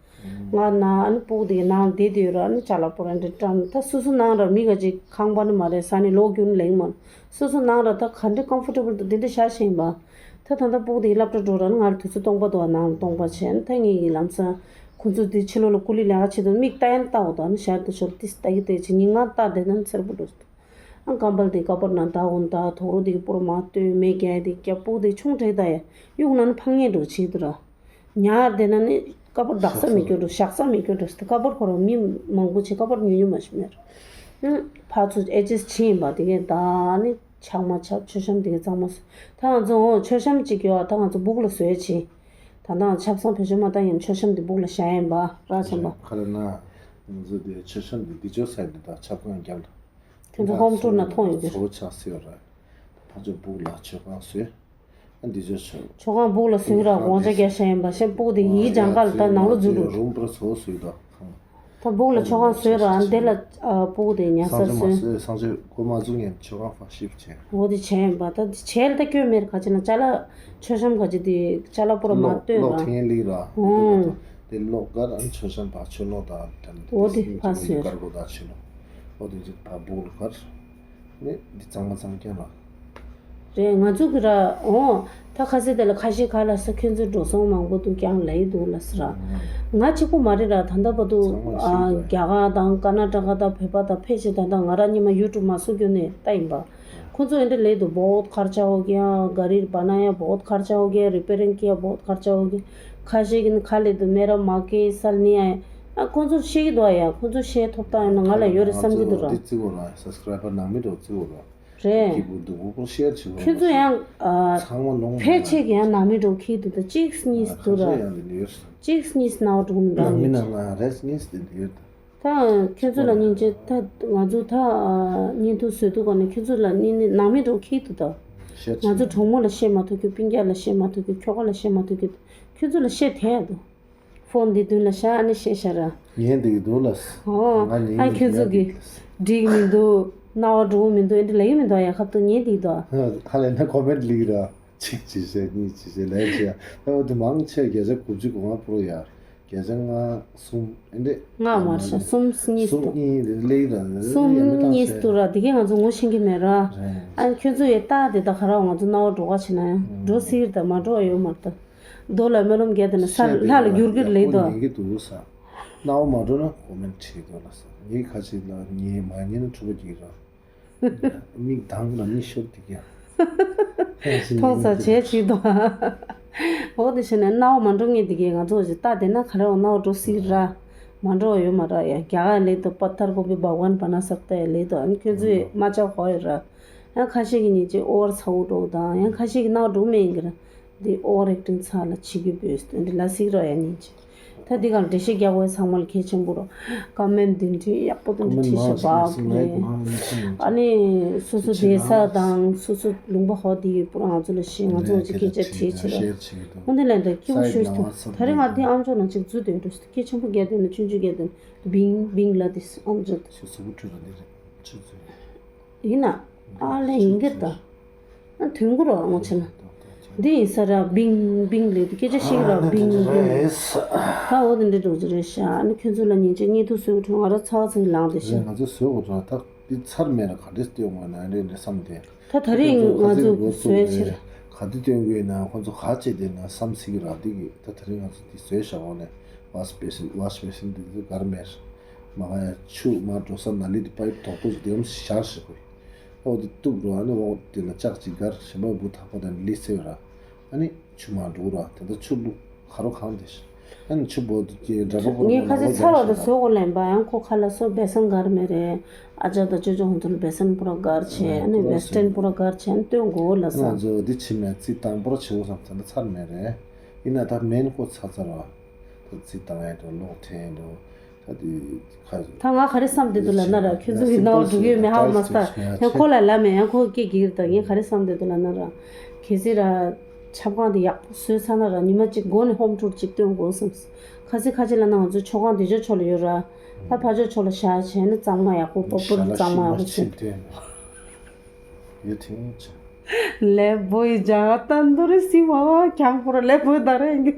ང་ན་ཨ་ནི་སྤུ་གུ་དེ་ནང་དེ་དེ་ཡོད་ར་ཨ་ནི་ཅ་ལག་པོ་ར་འདྲ་བཀྲམ་ད་སོ་སོ་ནང་ར་མི་ག་ཅིག་ཁང་པ་ནི་མ་རེད་ས་ནི་ལོག་རྒྱུ་ནི་ལེགས་མ་སོ་སོ་ནང་ར་ད་ག་འདྲ་ཀམ་ཕོར་ཊེ་བལ་དུ་དེ་འདྲ་བཞག་ཤེས་ཡིན་པ། ད་ད་ལྟ་སྤུ་གུ་དེ་སློབ་གྲྭ་འགྲོ་ར་ནི་ང་ར་དུས་ཚོད་སྟོང་པ་དུ་བ་ནང་ལ་སྟོང་པ་བྱས་ནི་ད་ངེད་ཀྱི་ལམ་སང་ཁོ་ཚོ་དེ་ཕྱི་ལོགས་ལ་ཀུ་ལི་ལས་ཀ་བྱེད་དུ་མིག་ལྟ་ཡན་ལྟ་འོ་ད་ནི་ཞར་དུ་ཞོར་ཏིས་ལྟ་གི་ལྟ་ཡི་ཆེ་ཉིན་ང་ལྟ་བསྡད་ན་ནི་འཚེར་པོ་འགྲོ་ཟེར། ཨང་ཀམ་པལ་དེ་ཀ་པར་ནང་ད་འོ་ད་དོག་རོ་དེ་གི་པོར་མ་ལྟོས་མེ་རྒྱ་དེ་རྒྱ་སྤུ་གུ་དེ་ཆུང་དྲེག་ད་ཡ་གཡུག་ན་ནི་ཕངས་ངེས་འགྲོ་བྱེད་དུ་ར། ཉར་དེ་ན་ནི་ ཀ་པར་དག་ས་མི་སྐྱོ་འགྲོ། བཞག་ས་མི་སྐྱོ་འགྲོ་ཟེར་ཏེ། ཀ་པར་ཁོ་རང་མི་མང་པོ་བྱས། ཀ་པར་ཉུང་ཉུང་མ་ཞིག་མེད། ཧུམ། ཕར་ཚུར་ཨེ་ཅེས་ཕྱིན་ཡིན་པ། དེ་གས་ད་ནི་ཆག་མ་ཆག་མཆོད་བཤམས་དེ་གས་གཙང་མ་བཟོས། ད་ང་ཚོ་འོ་མཆོད་བཤམས་གཅིག་ཡོད་ཨ། ད་ང་ཚོ་སྦུག་ལ་བཟོས་བྱས། ད་ལྟ་ཆབ་གསང་བེད་སྤྱོད་མ་བཏང་ཡང་མཆོད་བཤམས་དེ་སྦུག་ལ་བཞག་ཡིན་པ། ར་ཆེན་པ། ཁ་ལ་ན་ང་ཚོ་དེ་མཆོད་བཤམས་དེ་འདི་ཅོ་ས་ཡིན་ད། ཆབ་གང་རྒྱབ་ལ། དེ་ཚོ་ཧོམ་ཊུར་ན་མཐོང་ཡོད་ཀྱི། ཚོ་ཆགས་སེ་ཡོད་ར། ཕ་ཚོ་སྦུག་ལ་མཆོད་ཁང་བཟོས། ཨ་འདི་ཚོ་ཆོ། མཆོད་ཁང་སྦུག་ལ་བཟོས་ར། དགོང་ཇ་རྒྱག་ཤ་ཡིན་པ་ཤ་སྦུག་དེ་ཡིད་ལྗང་ཁ་ལ་ད་ནང་ལོ་འཛུལ་འགྲོ། རུམ་པར་ཚོ་བཟོས་ད་ཁང་། ད་སྦུག་ལ་མཆོད་ཁང་བཟོས་ར། ཨ་འདི་ལ་ཨ་སྦུག་དེ་ཉལ་ས་སང་ཆ་མ་བཟོས། བཟོས་སང་ཆ་གོ་མ་བཟུང་ངས་མཆོད་ཁང་ཕར་ཤིབ་བྱས། འོ་དེ་བྱས་ཡིན་པ། ད་དེ་བྱས་ལ་ད་སྐྱོན་མེད་ར། ག་ཅི་ན་ཅ་ལག་མཆོད་བཤམས་ག་ཅི་དེ་ཅ་ལག་པོ་ར་མ་གློག་སྟོན་ར། གློག་འཐེན་ལི་ར། འོ་དེ་གློག་གར་ཨ་མཆོད་བཤམས་ཕར་ཆུ་ལོག་དང་དེ་འོ་དེ་ཕར་བཟོས་ར། གར་གོ་དང་ཆུ་ལོག་འོ་དེ་ཅིག་ཕར་སྦུག་ལ་གར། ནི་འདི་གཙང་མ་གཙང་རྐྱང་ལ། རེད། ང་ཚོ་གི་ར་འོ། ད་ཁ་སེ་དེ་ལ་ཁ་ཤས་ཁ་ལ་ས་ཁྱོད་ཚོ་འགྲོ་སོང་མང་པོ་འདུག་རྐྱང་ལ་ཡི་འདུག་ལ་ཟེར་ར། ང་གཅིག་པོ་མ་རེད་ར། ད་ལྟ་བར་དུ་ཨ་རྒྱ་གར་དང་ཀར་ན་ཊ་ཀ་དང་བོད་པ་དང་ཕལ་ཆེར་ད་ལྟ་ང་ར་སྙེ་མ་ཡུ་ཊུབ་མ་བཟོ་རྒྱུ་ནས་ལྟ་ཡིན་པ། ཁོ་ཚོ་འདི་འདྲ་ལས་དུ་बहुत खर्चा हो गया, गाड़ी बनाया बहुत खर्चा हो गया, रिपेयरिंग किया बहुत खर्चा हो गया, ཁ་ཤས་ཀྱིས་ཁ་ལས་དུ་मेरा माँ के साल नहीं आया། ཨ་ཁོ་ཚོ་ཤེས་ཀྱི་འདུག་ཨ། ཡ་ཁོ་ཚོ་ཤེས་ཐོབ་ཐང་ཡོད་ན་ང་ལ་ཡོད་རེད་བསམ་གྱི་འདུག་ར། འདི་བརྩི་དགོས་ར། སབ་སི་ཀ་རའེ་བར་ནང་མི་འགྲོ་བརྩི་དགོས་ར། རེད། སྐྱིད་པོ་སྡུག་པོ་ཤེར་བྱེད་དགོས་ར། ཁྱོད་ཚོ་ཡང་ཨ་ཚང་མ་ལོང་ཕལ་ཆེར་གྱི་ཡང་ནང་མི་འགྲོ་ཁྱི་འདུག་ད་གཅིག་གཉིས་འདུག་ར། ཁ་ཤས་ཡང་འདི་ནས་ཡོད་རེད། གཅིག་གཉིས་ནང་འགྲོ་མི་འདུག་ནང་མི་ནང་ལ་རེས་གཉིས་དེ་འདི་ཡོད། ད་ཁྱོད་ཚོ་ལ་སྙིང་རྗེ། ད་ང་ཚོ་ད་ཨ་བརྙན་ཐུང་བཟོས་དུས་ག་ནས་ཁྱོད་ཚོ་ལ་སྙིང་ནི་ནང་མི་འགྲོ་ཁྱི་འདུག་ད། ཤེར་ང་ཚོ་གྲོགས་མོ་ལ་བཤད་མ་ཐུབ་རྒྱུ། སྤུན་ཀྱག་ལ་བཤད་མ་ཐུབ་རྒྱུ། ཁྱོ་ག་ལ་བཤད་མ་ཐུབ་རྒྱུ། ཁྱོད་ཚོ་ལ་བཤད་ཐལ་འདུག་ཕོན་འདི་མདུན་ལ་བཞག་ཨ་ནི་བཤད་ཤ་ར། ཉན་འདི་གི་འདུག་ལ། ཨོ། ང་ཉན་ཨ་ཁྱོད་ཚོ་གི་འགྲིག་མི་འདུག་རྣ་བ་འགྲོ་མི་འདུག་ཨེ་འདྲ་ལབ་ཀྱི་མི་འདུག་ཡ། ཁ་ཐུག་ཉན་འདི་གི་འདུག་ཧ་ལས་ན་ཁོ་མེན་ཊི་ལིག་ར། གཅིག་ཅི་བྱས་གཉིས་ཅི་བྱས་ལན་ཅི་ཡ། ཨོ་དེ་མང་ཆེ་བརྒྱ་ཆ་དགུ་བཅུ་གོ་ལྔ་པོ་ཡ། བརྒྱ་ཆ་ལྔ་གསུམ་ཨེ་འདྲ། ལྔ་མ་རེད་ཤག་གསུམ་གཉིས་གསུམ་འདུག་གཉིས་རེད་ལེགས་ར། གསུམ་གཉིས་འདུག་ར། དེ་གས་ང་ཚོ་ངོ་ཤེས་ཀྱི་མེད་ར། ཨ་ཁྱོད་ཚོ་ཡ་ལྟ་དེ་ད་ག་ར་ང་ཚོ་རྣ་བ་འགྲོ་ག་ཕྱིན་ན་ཡང་འགྲོ་སྲིད་ཀྱི་རེད་ད། མ་འགྲོ་བ་ཡོད་མ་རེད་ད། རྡོ་ལ་སྨོན་ལམ་རྒྱག་དེ་ན་ས་ལྷ་ལ་བསྒྱུར་གྱི་རེད་ད། ཡག་པོ་ཉན་གྱི་འདུག་ས། རྣ་བ་མ་འགྲོ་ན་ཀོ་མེན་ཊི་བྲིས་འདུག་ལ་ས། ངས་ཁ་ཅིག་ལ་ཉན་མ་ཉན་ན་འཁྲུག་པ་རྒྱག་ར། མིག་དང་ལ་མིག་ཤོར་དེ་ག་ཡ། མཐོང་ས་བྱས་བྱེད་དོ། འོ་དེ་བྱས་ནས་རྣ་བ་མ་འགྲོ་ངེས་དེ་གས་ང་ཚོ་ཅིག་ལྟ་དེ་ན་ག་རེ་འོ་རྣ་བ་འགྲོ་སྲིད་ར། མ་འགྲོ་བ་ཡོད་མ་ར་ཡ། རྒྱ་གར་ལས་དོ་པ་ཐར་གོ་བི་བྷ་ག་ཝན་པ་ན་སག་ཏ་ཡ་ལས་དོ། ཨ་ནི་ཁྱོད་ཚོས་མ་ཆག་གོ་ཡ་ར། ཡང་ཁ་ཤས་ཀྱི་ཉིན་ཅིག་ཨོ་བར་ཚ་བོ་འགྲོ་དང་། ཡང་ཁ་ཤས་ཀྱི་རྣ་བ་འགྲོ་མེད་ཡིན་གི་ར། འདི་ཨོ་བར་ཨེག་ཊིང་ཚ་ལ་བྱེད་རྒྱུ་བོས་འདི་ལ་སིག་རོ་ཡ་ཉིན་ཅིག་ད་འདི་གང་འགྲེལ་བཤད་རྒྱག་དགོས་ཚང་མ་ལ་གལ་ཆེན་པོ་རོ། ཀོ་མེན་ཊི་འདི་འདྲའི་ཡག་པོ་འདི་འདྲ་བྲིས་ཤག་བག་རེད། ཨ་ནི་སོ་སོ་བསྡད་ས་དང་སོ་སོ་ལུང་པ་ཧོ་དེ་ཡོད་པོ་ང་ཚོ་ལ་ཤེས། ང་ཚོ་ཅིག་སྐད་ཆ་དྲིས་བྱེད་ར། འོ་འདི་ལན་ད་སྐྱིད་པོ་ཤོར་ཐུབ། ད་རེས་ང་འདི་ཨམ་ཅོག་ནང་ཅིག་འཛུལ་སྡོད་འགྲོ། སྐད་ཆེན་པོ་རྒྱག་སྡོད་ན་ཆུང་ཆུང་རྒྱག་སྡོད་ན་བིང་བིང་ལ་དེ་ཨམ་ཅོག་ད་ཤོ་སུ་བུ་ཁྲུ་ར་འདི་རེད་ཆུ་ཚོད། ཡིན་ན། ཨ་ལས་ཡིན་གྱི་ད། ཨ་དུས་འགོར་བ་ངོ་ཆེ་ན། འདི་ཡིན་ས་ར་བིང་བིང་ལས་དུ་སྐད་ཆ་ཤིག་ར་བིང་བིང་། ད་འོ་དེ་འདྲ་འགྲོ་རྒྱུ་རེད་ཤག་ཨ་ནི་ཁྱོད་ཚོ་ལ་ཉིན་གཅིག་གཉིས་ཐུག་བཟོས་གོ་ང་ར་ཚ་བ་ཚ་གི་ལངས་ཏེ་ཤག་ང་ཚོ་བཟོས་གོ་ར་ད་འདི་ཚར་མེད་ར་ག་འདྲས་སྟོན་དགོས་ན་འདྲས་འདྲས་བསམ་དེ། ད་ད་རེས་ང་ཚོ་བཟོས་ཕྱིར། ག་དུས་སྟོན་དགོས་ན་ཁོ་ཚོ་ག་བྱེད་དེ་ན་བསམ་སྲིད་གི་ར་འདི་གི་ད་ད་རེས་ང་ཚོ་འདི་བཟོས་བཞག་འོ་ནས་ཝ་ཤི་བེ་སིན་ཝ་ཤི་བེ་སིན་འདི་ཚོ་གར་མེད། མ་ག་ཡ་ཆུ་མ་འགྲོ་ས་ན་ལི་དེ་པའིབ་རྡོག་རྡོག་ཅིག་དེ་ཡོམ་ཤར་ཞིག་གོ། ཨོ་དེ་གཏུབ་རོ། ཨ་ནི་འོག་དེ་ལ་ལྕགས་ཅིག་སྒར་ཞིམ་པ་བུ་ཐག་པ་དང་ལི་སེ་ར། ཨ་ནི་ཆུ་མ་འགྲོ་ར་དེ་ད་ཆུ་བླུག་ཁ་རོ་གང་དེ་ཤི། ཨ་ནི་ཆུ་བོ་དེ་ཀྱི་འདྲ་པོ་པོ་ངས་ཁ་ཚེ་ཚ་བ་དང་བཟོ་གོ་ལེན་པ་ཡང་ཁོ་ཁ་ལ་སོ་བེ་སན་སྒར་མེ་རེད། ཨ་ཅག་དང་ཅོ་ཅོ་ཧོན་ཚོ་ལ་བེ་སན་པུ་ར་སྒར་ཆེ། ཨ་ནི་བེ་སྟན་པུ་ར་སྒར་ཆེ། ཨ་ནི་སྟོན་གོ་ལ་ས། ང་ཚོ་འདི་ཕྱི་ནས་རྩི་དང་པོ་ར་ཆེ་བོ་སམ་ཚ་ན་ཚར་མེ་རེད། ཡིན་ན་ད་མེན་ཁོ་ཚ་ཚ་ར། ད་རྩི་དང་ཡ་དང་ལོག་ཐེན་དང་། ད་དེ་ཁ། ད་ང་ག་རེ་བསམ་བསྡད་འདུག་ལབ་ན་ར། ཁྱོད་ཚོ་གི་སྣང་བ་འགྲོ་གི་ཡོད་མེད་ཧ་གོ་མ་སོང་། ཡང་ཁོ་ལ་ལབ་མེད། ཡང་ཁོ་སྐད་སྒེར་དང་ངས་ག་རེ་བསམ་བསྡད་འདུག་ལབ་ན་ར། གལ་སྲིད་ར་ཆབ་ཁང་དེ་ཡག་པོ་བཟོས་ཚར་ན་ར་ཉི་མ་གཅིག་འགོ་ནས་ཧོམ་ཊུར་གཅིག་སྟོན་དགོས་བསམས། ཁ་སི་ཁ་ཅིག་ལབ་ན་ང་ཚོ་མཆོད་ཁང་དེ་ཕྱོགས་ཕྱོགས་ལ་ཡོད་ར། ད་ཕ་ཕྱོགས་ཕྱོགས་ལ་བཞག་བྱས་ནས་གཙང་མ་ཡག་པོ་པོ་པོར་གཙང་མ་ཡག་པོ་བྱས། ཡོད་ཐེངས་ཆེ། ལེ་བོའི་ཇ་ཏན་དུ་རི་སི་མ་བ་ཁྱང་པོ་ར་ལེ་བོའི་ད་རེ་ཡིན་གི།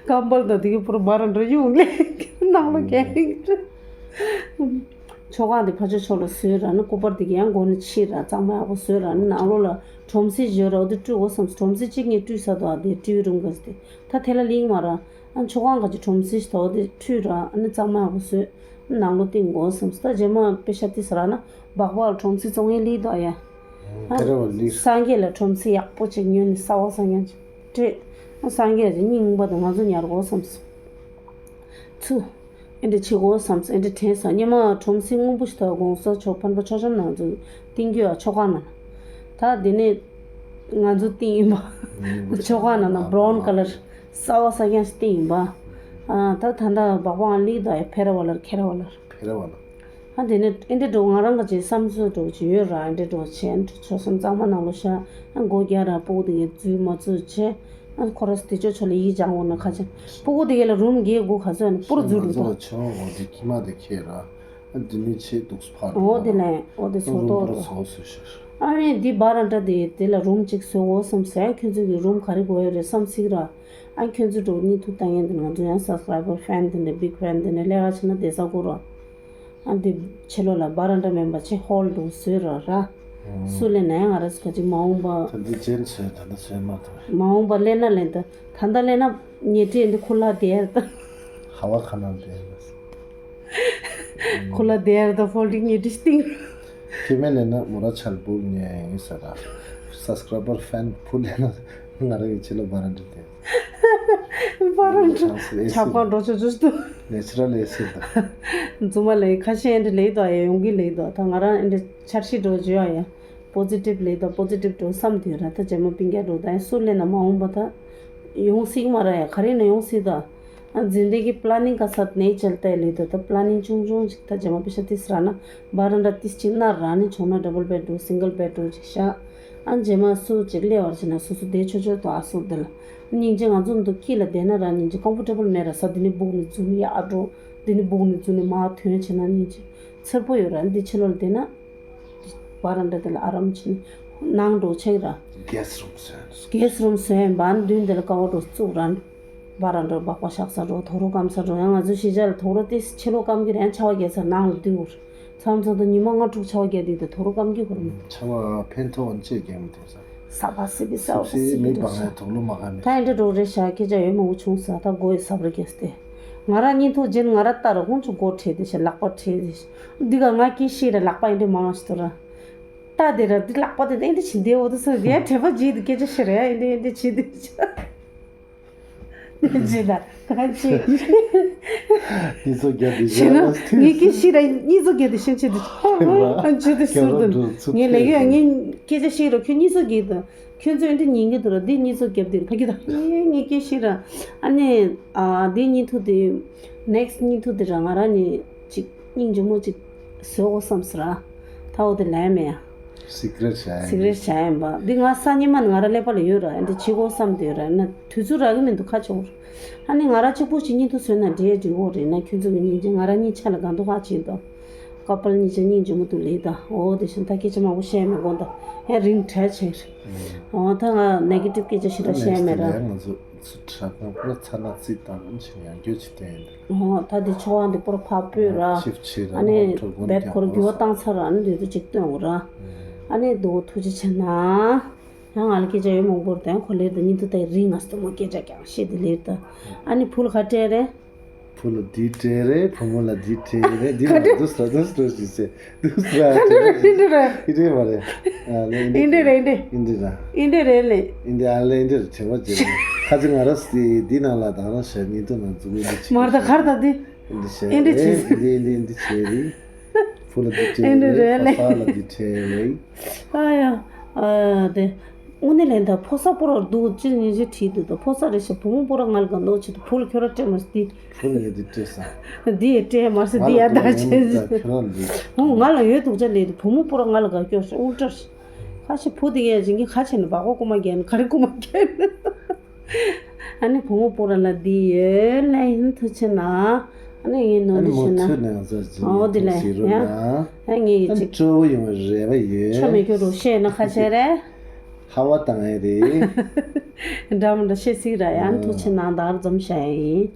ཀམ་པལ་དང་དེ་གི་པུར་བར་འདྲ་ཡོང་ལེ་ནང་ལོ་གས། མཆོད་ཁང་དེ་ཕ་ཆོས་ཕྱོགས་ལ་བཟོས་ར་ནི་སྐུ་པར་དེ་གི་ཡང་སྒོ་ནས་ཕྱིས་ར་གཙང་མ་ཡག་པོ་བཟོས་ར་ནི་ནང་ལོ་ལ་ཁྲོམ་སི་ཡོད་ར། འོ་དེ་བཀྲུས་འོ་བསམས། ཁྲོམ་སི་གཅིག་ངས་བཀྲུས་ས་དོ་ཨ་དེ་ཏི་ཝི་རུམ་ག་སི་དེ་ད་དེ་ལ་ལིང་མ་ར། ཨ་མཆོད་ཁང་ག་ཅི་ཁྲོམ་སི་ཞིག་དོ་དེ་བཀྲུས་ར་ཨ་ནི་གཙང་མ་ཡག་པོ་བཟོས། ནང་ལོ་ཏིང་འོ་བསམས། ད་རྗེས་མ་པེ་ཤ་ཏི་ས་ར་ན་སྦག་སྦག་ལ་ཁྲོམ་སི་བཙོང་ཡས་ལི་དོ་ཨ་ཡ། དེ་ར་བ་ལི། སངས་རྒྱས་ལ་ཁྲོམ་སི་ཡག་པོ་ཅིག་ཉོས་ནས་ས་བ་སངས་རྒྱས་ཅིག་སྤྲད། སངས་རྒྱས་ཀྱི་སྙིང་རུས་པ་དང་ང་ཚོ་ཉར་དགོས་བསམས་སོང་། ཚུ། ཨེ་འདྲ་བྱེད་དགོས་བསམས་སོང་། ཨེ་འདྲ་དྲན་སོང་། སྙེ་མ་གྲོམ་སྲི་སྔོན་པོ་ཞིག་ཐོག་དགོང་ས་ཆོག་ཕན་པ་ཆོག་ཆོམ་ནང་ཚུ་ཏིང་རྒྱུ་ཨ་ཆོ་ག་ན། ད་དེ་ནས་ང་ཚོ་ཏིང་ཡིན་པ། ཆོ་ག་ན་ན་བྷ་རའུན་ཀ་ལར་གསར་བ་གསར་རྐྱང་ཞིག་ཏིང་ཡིན་པ། ཨ་ད་ད་ད་སྦག་སྦག་ལིག་ད་ཨེ་ཕེ་ར་བ་ལར་ཁེ་ར་བ་ལར། ཕེ་ར་བ་ལར། ཨ་དེ་ནས་ཨེ་འདྲ་འགྲོ་ང་རང་ག་ཅིག་བསམ་ཚུལ་འགྲོ་ཅིག་ཡོད་ར། ཨེ་འདྲ་འགྲོ་བྱས་ཨེ་འདྲ་ཆོ་སེམས་གཙང་མ་ནང་ལོ་ཤ། ཨ་སྒོ་རྒྱག་ར་སྤུ་གུ་དེ་གའི་འཛུལ་མ་འཛུལ་བྱས། ཨ་ཁོ་ར་སི་དེ་ཆོ་ཆོ་ལ་ཡིག་སྦྱང་འོ་ན་ཁ་ཅིག་སྤུ་གུ་དེ་གའི་ལ་རུམ་བརྒྱད་དགུ་ག་ཚོད་ཨ་ནི་སྤུར་འཛུལ་འགྲོ་ད། ཆོ་འོ་དེ་ཁྱི་མ་དེ་ཁྱེད་ར། ཨ་དེ་ནས་ཆེ་འདུག་སུ་ཕར་འོ་དེ་ལས་འོ་དེ་སོ་རུམ་ཏོ་པོ་ར་ཏོ། སོ་སོ་ཤར། ཨ་ནི་འདི་བྷ་ར་འདྲ་དེ་དེ་ལ་རུམ་གཅིག་བཟོ་འོ་བསམ་སོང་། ཁྱོད་ཚོ་གི་རུམ་ག་རེ་དགོས་ཡོད་རེད་བསམ་སྲིད་ར། ཨ་ཁྱོད་ཚོ་འགྲོ་གཉིད་ཐུག་ལྟ་མཁན་དེ་ང་ཚོ་ཡང་སབ་སི་ཀ་རའི་བར་ཕེན་དེ་འདྲ་བིག་ཕེན་དེ་འདྲ་ལས་ཀ་ཕྱིན་ན་བསྡད་ས་དགོས་ར། ཨ་འདི་ཕྱི་ལོགས་ལ་བྷ་ར་འདྲ་མིན་པ་ཅིག་ཧོལ་འདྲ་བཟོས་ར་ར། སུ་ལས་ན་ཡང་ང་ར་སི་ཁ་ཅིག་མ་འོངས་པ། ད་འདི་ཅན་བཟོས་ད་ལྟ་བཟོས་མ་ཐུབ། མ་འོངས་པ་ལས་ན་ལས་ད་ད་ལྟ་ལས་ན་ཉལ་ཁྲི་འདི་ཁུ་ལ་དེར་ད། ཧ་བ་ཁ་ན་དེར་ད། ཁུ་ལ་དེར་ད་ཕོལ་ཏིག་ཉལ་ཁྲི་སྟེང་། ཁྱེད་མེད་ལས་ན་མོ་ར་ཆལ་པོ་ཉལ་ཡིན་ས་ར། སབ་སི་ཀ་རའི་བར་ཕེན་ཕུལ་ལས་ན་ང་ར་གི་ཕྱི་ལོགས་བྷ་ར་འདྲ་དེ། བྷ་ར་འདྲ་ཆགས་པ་འགྲོ་ཆོག་ཆོག་ཏུ། ནེ་ཆུ་རལ་ཨེ་སི་ད། རྫུན་མ་ལས་ཁ་ཤས་ཨེ་འདྲ་ལས་དོ་ཡ་ཡོང་གི་ལས་དོ་ད་ང་རང་ཨེ་འདྲ་འཆར་གཞི་འགྲོ་བརྗོད་ཡ་ཡ། པོ་ཛི་ཊིབ་ལས་དོ་པོ་ཛི་ཊིབ་འགྲོ་བསམ་དུས་ར་ད་རྗེས་མ་སྤུན་ཀྱག་འགྲོ་ད་ཡ་སུ་ལས་ན་མ་འོངས་པ་ད། ཡོང་སྲིད་མ་ར་ཡ་ག་རེ་ན་ཡོང་སྲིད་ད། ཨ་འཛིན་གྲྭའི་གི་པི་ལ་ནིང་ག་ས་ནས་བཅལ་ཏེ་ལས་དོ་ད་པི་ལ་ནིང་ཆུང་ཆུང་ཅིག་ད་རྗེས་མ་པེ་ཤ་ཏིས་ར་ན་བྷ་ར་འདྲ་ཏིས་ཅིག་ན་ར་ནི་བྱུང་ན་ཌབ་བལ་བེད་རུམ་སིང་གལ་བེད་རུམ་ཅིག་བཞག་ཨ་རྗེས་མ་སུ་ཅིག་སླེབས་པར་བྱས་ན་སོ་སོ་བསྡད་ཆོག་ཆོག་ཏུ་ཨ་སོ་དེ་ལ། སྙིང་རྗེ་ང་ཚོ་འདུག་སྐྱིད་ལ་བསྡད་ན་ར་སྙིང་རྗེ་ཀམ་ཕོར་ཊེ་བལ་མེད་ར་ས་འདི་ནི་སྦུག་ནི་འཛུལ་ནི་ཡག་འགྲོ། འདི་ནི་སྦུག་ནི་འཛུལ་ནི་མ་ཐོན་བྱས་ན་སྙིང་རྗེ་འཚེར་པོ་ཡོད་ར་འདི་ཕྱི་ལོགས་ལ་བསྡད་ན། བྷ་ར་འདྲ་དེ་ལ་ཨ་རམ་བྱས་ནི་ནང་འགྲོ་ཆེག་ར། གེ་སི་རུམ་བཟོས་ཡོད། གེ་སི་རུམ་བཟོས་ཡིན་པ་མདུན་དེ་ལ་ཀ་བ་འགྲོ་བཙུགས་ར། བྷ་ར་འདྲ་སྦག་སྦག་བཞག་ས་འགྲོ་དོ་རུ་སྐམ་ས་འགྲོ་ཡང་ང་ཚོ་གཞིས་ཆགས་ལ་དོ་རུ་ཏི་ཕྱི་ལོགས་སྐམ་གི་རེད་ཡང་ཆར་པ་རྒྱག་ས་ནང་ལ་འདུག་མཚམས་མཚམས་དུ་ཉི་མ་ལྔ་དྲུག་ཆར་པ་རྒྱག་དུས་དུ་དོ་རུ་སྐམ་གྱི་ཁོ་རུ། ཆར་པ་ཕན་ཐོགས་ཨ་ནི་ཅེས་རྒྱག་མི་ཐུབ་ས། ས་བ་སི་བི་ས་བ་སི་བི་མི་འདུག་ས། མི་བ་ངའི་དོགས་ལོ་མ་ག་མི། ད་ཨེ་འདྲ་འགྲོ་རེད་ཤག་སྐད་ཆ་ཡོད་མང་པོ་བྱུང་ས་ད་མགོ་ཡི་སབ་ར་རྒྱས་ཏེ། ང་རང་གཉིད་ཐུག་རྗེས་ང་ར་ལྟ་ར་ཁོང་ཚོ་མགོ་ཁྲེལ་དེ་ཤ་ལག་པ་ཁྲེལ་དེ་ཤ། འདི་ག་ང་སྐད་ཤེས་ར་ལག་པ་ཨེ་འདྲ་མང་ཞིག་ཐོ་ར། ལྟ་དེ་ར་འདི་ལག་པ་དེ་ཨེ་འདྲ་བྱེད་འདི་འོ་དེ་སོ་རྒྱས་དྲན་པ་རྗེས་དུ་སྐད་ཆ་ཤེས་ར་ཨེ་འདྲ་ཨེ་འདྲ་བྱེད་དེ་ཤ། ཅི་ད་གང་ཅི། གཉིས་སོ་བརྒྱ་དེ་ཤེས་ན་ངས་ཀྱི་ཤི་ར་གཉིས་སོ་བརྒྱ་དེ་ཤེས་ཆེད་དུ་ཨ་ཅི་དེ་ཟུར་དུ་ངས་ལས་ཡོད་ངས་སྐད་ཆ་ཤེས་ར་ཁྱོད་གཉིས་སོ་བརྒྱད་དུ་ཁྱོད་ཚོ་འདི་ཉིན་གྱི་དུ་ར་འདི་གཉིས་སོ་བརྒྱད་དེ་ཕ་གི་ད་ངས་ཀྱི་ཤི་ར་ཨ་ནི་ཨ་འདི་གཉིས་ཐུ་དེ་ནེག་སི་གཉིས་ཐུ་དེ་ར་ང་ར་ནི་ཅིག་སྙིང་རྗེ་མོ་ཅིག་བཟོ་དགོས་བསམ་སི་ར་ད་འོ་དེ་ལས་མེད་ཡ། སི་ཀི་རེཊ་བྱ་ཡ་སི་ཀི་རེཊ་བྱ་ཡ་ཡིན་པ། འདི་ང་སང་ཉིན་མ་ང་ར་ཀླད་པ་ལ་ཡོད་ར། འདི་བྱེད་དགོས་བསམ་དེ་ཡོད་ར། ན་དུས་ཚོད་རག་གི་མི་འདུག་ཁ་ཆུང་ར། ཨ་ནི་ང་ར་གཅིག་པུ་ཞིག་གཉིད་ཐུག་བཟོས་ན་འདྲེ་འདྲེ་འོ་རེད་ན་ཁྱོད་ཚོ་གི་སྙིང་རྗེ་ང་ར་གཉིད་ཆ་ལ་གང་འདུག་ཧ་ཅིག་འདུག་ཀ་པལ་གཉིས་ཆ་སྙིང་རྗེ་མོ་འདུག་ལེ་ད། འོ་དེ་བཞིན་ད་སྐད་ཆ་མང་པོ་བཤད་མི་དགོས་ད། ཡང་རིང་བྲལ་ཆེ་རེད། འོ་ད་ང་ནེ་གེ་ཊིབ་སྐད་ཆ་ཞིག་ད་བཤད་མེད་ར། ང་ཚོ་ཚུ་དྲ་ཁང་པུ་ར་ཚ་ན་རྩིས་དང་ཆེ་ཡང་རྒྱུ་ཅི་བསྟན་འདུག་འོ་ད་དེ་ཆོ་བ་འདི་པོ་ར་ཕ་སྤོས་ར། ཤིབ་ཆེ་ར་ཨ་ནི་ནོར་འཁྲུལ་དགོན་བེད་ཁོར་རྒྱུ་བ་བཏང་ཚར་ར་ཨ་ནི་དེ་དུ་ཅིག་སྟོན་འོ་ར། ཨ་ནི་དུ་ཐུགས་རྗེ་ཆེ་ན། ཡང་ང་ལ་སྐད་ཆ་ཡོད་མང་པོ་རེད་དེ་ཁོ་ལས་དུ་གཉིད་དུ་ད་རིང་ང་སྟོན་མོ་སྐད་ཆ་ཀྱང་བཤད་དེ་ལེར་ད། ཨ་ནི་བུ་ལ་ག་སྤྲད་རེད། བུ་ལ་འདི་སྤྲད་རེད། བུ་མོ་ལ་འདི་སྤྲད་རེད། འདི་ལ་འདུག་ས་འདུག་ས་འདུག་ས་འདུག་ས་ཨ་འདི་རེད་འདི་རེད། འདི་རེད་མ་རེད། ཨ་ལེ་འདི་འདི་རེད་འདི། འདི་ར། འདི་རེད་ལེ། འདི་ཨ་ལེ་འདི་ར་དྲན་པ་བརྗེད་རེད། ཁ་ཅིག་ང་ར་སི་འདི་ནང་ལ་དང་ར་ཤ་ཉིན་དུ་ན་འཛུགས་འདི་ཆི། མར་ད་གར་ད་འདི། འདི་ཤ་འདི་ཆི་འདི་འདི་འདི་ཆི་རེད། བུ་ལ་འདི་སྤྲད་རེད། ཕོ་གསར་ལ་འདི་སྤྲད་རེད། ཨ་ཡ། ཨ་དེ། དངོས་གནས་ལན་ད་ཕོ་གསར་པོ་ར་འདུག་ཅི་ཉིན་ཞིག་བྲིས་འདུག་ད་ཕོ་གསར་རེད་ཤག་བུ་མོ་པོ་ར་ང་ལ་ག་འདུག་ཅི་འདུག་བུ་ལ་ཁྱོད་ར་སྤྲད་མ་སི་འདི། བུ་ལ་ངས་འདི་སྤྲད་ས། འདི་ཡི་སྤྲད་མ་སི་འདི་ཡ་ད་བྱས་སི། ཁྱོད་ར་འདི། ཧུང་ང་ལ་ཡོད་འདུག་ཅ་ལས་འདུག་བུ་མོ་པོ་ར་ང་ལ་ག་སྐྱོ་ཤག་ཨུལ་ཏྲ་ཤག་ཁ་ཤས་བུ་དེ་གས་ཞིང་གི་ཁ་ཆེ་ནི་བག་གོ་ཀུ་མ་རྒྱལ་ནི་ག་རེ་ཀུ་མ་རྒྱལ་ནི། ཨ་ནི་བུ་མོ་པོ་ར་ལ་འདི་ཡོད་ལ་ཡིན་ཐུ་ཆེ་ན། ཨ་ནི་ངའི་ནོར་འདི་ཆེ་ན། ཨ་ནི་མོ་ཚོད་ནས་ང་ཚོ་ཨོ་འདི་ལ་ཡ། ཨ་ངའི་ཨ་ནི་ཅིག་སྤྲོ་བོ་ཡོང་བའི་རེ་བ་ཡོད། ཆོ་མེད་ཁྱོད་རུ་བཤད་ན་ཁ་ཆེ་རེད། ཧ་བ་དང་ཨེ་རེད། འདྲ་མི་འདྲ་བཤད་སྲིད་ར་ཡང་ཐུ་ཆེ་ན་ད་ར་འཛོམས་བྱ་ཡ་ཡིན།